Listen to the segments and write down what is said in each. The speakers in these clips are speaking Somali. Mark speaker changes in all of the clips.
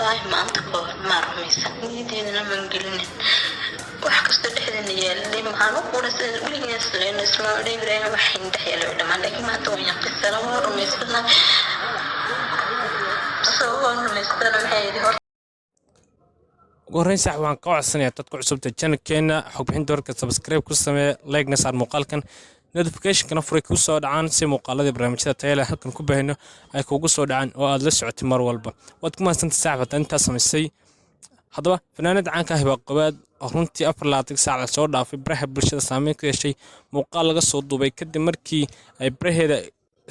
Speaker 1: Wallaahi maanta kahor maan rumaysan, niyadeedana maan gelinin. Wax kastoo dhexdeena yaalay maxaan u quura sida weligeena salayno isma odhan Ibraahim waxayn dhex yaalay way dhammaan, laakiin maanta waan yaqinsana, waan rumaysana. Sababaan rumaystana maxay yidhi horta.
Speaker 2: Ugu horreyn, saax, waxaan ka codsanayaa dadka cusubta channelkeena xogbixinta warka subscribe ku samee, like-na saar muuqaalkan, notificationkana furay kuu soo dhacaan si muuqaaladii barnaamijyada tayale halkan ku baahino ay kugu soo dhacaan oo aad la socotay mar walba. Waad ku mahadsantay, saaxib, haddaan intaa samaysay. Haddaba, fanaanada caanka ah Hibaaq Gobaad oo runtii 24 saac la soo dhaafay baraha bulshada saameyn ku yeeshay muuqaal laga soo duubay kadib markii ay baraheeda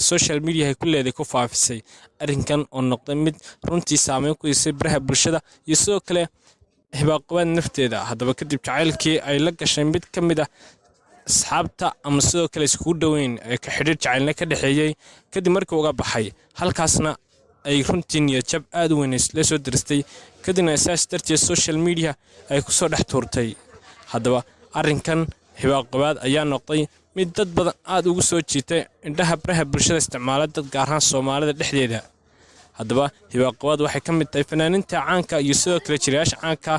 Speaker 2: social media ku leeday ku faafisay arrinkan oo noqday mid runtii saameyn ku yeeshay baraha bulshada iyo sidoo kale Hibaaq Gobaad nafteeda. Haddaba, kadib jacaylkii ay la gashay mid ka mid ah asxaabta ama sidoo kale iskugu dhoweyn ee ka xidhiir jacaylna ka dhexeeyey, kadib markii uga baxay, halkaasna ay runtii niyadjab aad u weyn la soo diristay, kadibna saas darteed social media ay kusoo dhex tuurtay. Haddaba, arrinkan Hibaaq Gobaad ayaa noqday mid dad badan aad ugu soo jiitay indhaha baraha bulshada isticmaala, dad gaar ahaan Soomaalida dhexdeeda. Haddaba, Hibaaq Gobaad waxay ka mid tahay fanaaniinta caanka iyo sidoo kale jirayaasha caanka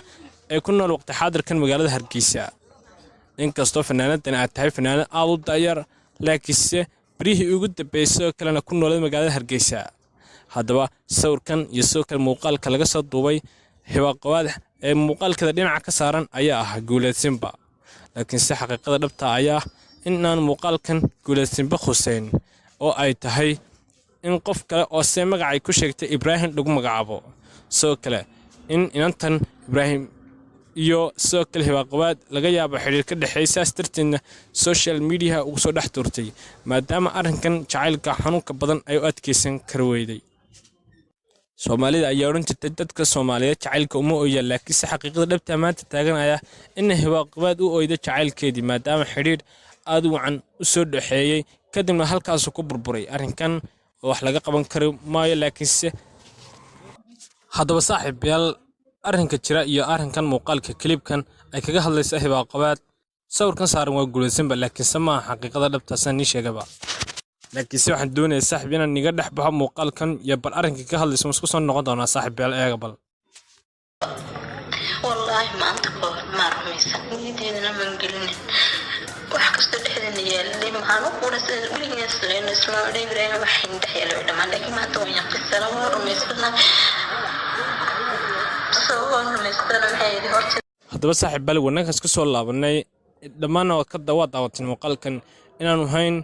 Speaker 2: ee ku nool waqti xaadirkan magaalada Hargeysa. Inkastoo fanaanadan ay tahay fanaanad aad u da'yar, laakiinse berihii ugu dambeeyey sidoo kalena ku noolay magaalada Hargeysa. Haddaba, sawirkan iyo sidoo kale muuqaalka laga soo duubay Hibaaq Gobaad ee muuqaalkeeda dhinaca ka saaran ayaa ah Guuleedsinba, laakiinse xaqiiqada dhabta ayaa ah in aan muuqaalkan Guuleedsinba khuseyn oo ay tahay in qof kale oo see magacay ku sheegtay Ibraahim lagu magacaabo. Sidoo kale in inantan Ibraahim iyo sidoo kale Hibaaq Gobaad laga yaabo xidhiir ka dhexeeyay, saas darteedna social media ugu soo dhex tuurtay, maadaama arrinkan jacaylka xanuunka badan ay u adkeysan kari weyday. Soomaalida ayaa odhan jirtay dadka Soomaaliyeed jacaylka uma ooyaan, laakiinse xaqiiqada dhabta maanta taagan ayaa ina Hibaaq Gobaad u oyda jacaylkeedii, maadaama xidhiidh aad u wacan u soo dhexeeyey, kadibna halkaasu ku burburay. Arrinkan oo wax laga qaban kari maayo. Laakiinse haddaba, saaxiibayaal, arrinka jira iyo arrinkan muuqaalka clipkan ay kaga hadlaysa Hibaaq Gobaad, sawirkan saaran waa Guulaysanba, laakiinse maaha xaqiiqada dhabtaasaan nii sheegaba. Laakiinse waxaan doonayaa, saaxiib, inaan niga dhex baxo muuqaalkan iyo bal arrinka ka hadlaysa. Ma isku soo noqon doonaa, saaxiibayaal? Eega bal.
Speaker 1: Wallaahi maanta kahor maan rumaysan, niyadeedana maan gelinin. Wax kastoo dhexdeena yaalay maxaan u quura sida weligeena salayno isma odhan Ibraahim waxayn dhex yaalay way dhammaan, laakiin maanta waan yaqinsana, waan rumaysana. Sababaan rumaystana maxay yidhi horta.
Speaker 2: Haddaba, saaxiib bal, wanaagkaas ku soo laabanay dhammaanna waad ka waa daawateen muuqaalkan inaanu hayn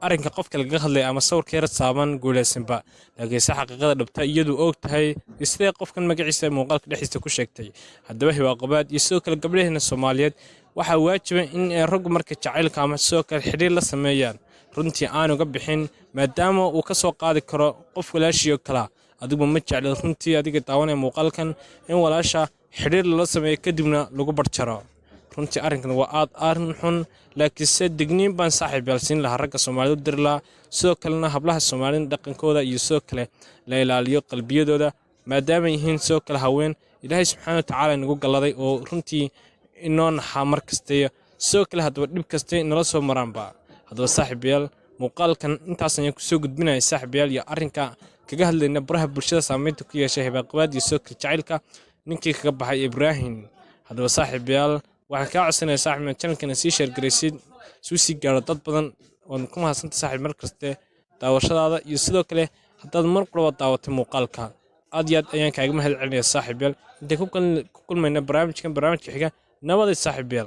Speaker 2: arrinka qofka lagaga hadlaya ama sawirka yar saaban Guulaysanba, laakiinse xaqiiqada dhabta iyadu og tahay iyo sidee qofkan magaciisa muuqaalka dhexdiisa ku sheegtay. Haddaba, Hibaaq Gobaad iyo sidoo kale gabdhaheena Soomaaliyeed waxaa waajiba in ay raggu marka jacaylka ama sidoo kale xidhiir la sameeyaan runtii aanu ga bixin, maadaama uu ka soo qaadi karo qof walaashiyo kalaa. Adigu ma jeclid runtii, adiga daawanaya muuqaalkan, in walaasha xidhiir lala sameeyo kadibna lagu barjaro? Runtii arrinkan waa aad arrin xun, laakiinse digniin baan, saaxiib yaal, siin lahaa ragga Soomaalida u diri lahaa. Sidoo kalena hablaha Soomaalida dhaqankooda iyo sidoo kale la ilaaliyo qalbiyadooda, maadaama yihiin sidoo kale haween Ilaahay subxaana watacaala inagu galladay oo runtii inoo naxaa mar kastay, sidoo kale haddaba dhib kastay nala soo maraanba. Haddaba, saaxiibayaal, muuqaalkan intaas ayaan kusoo gudbinaya, saaxiibayaal, iyo arrinka kaga hadlayna baraha bulshada saameynta ku yeeshay Hibaaq Gobaad iyo sidoo kale jacaylka ninkii kaga baxay Ibraahim. Haddaba, saaxiibayaal, waxaan kaa codsanaya, saaxiib, inaad channelkana sii share garaysid si uu sii gaaro dad badan. Waad ku mahadsantay, saaxiib, mar kaste daawashadaada iyo sidoo kale haddaad mar qurba daawatay muuqaalka, aad iyo aad ayaan kaaga mahad celinaya, saaxiibayaal. Intay ku kulmayna barnaamijkan barnaamijka xiga, nabaday, saaxiibayaal.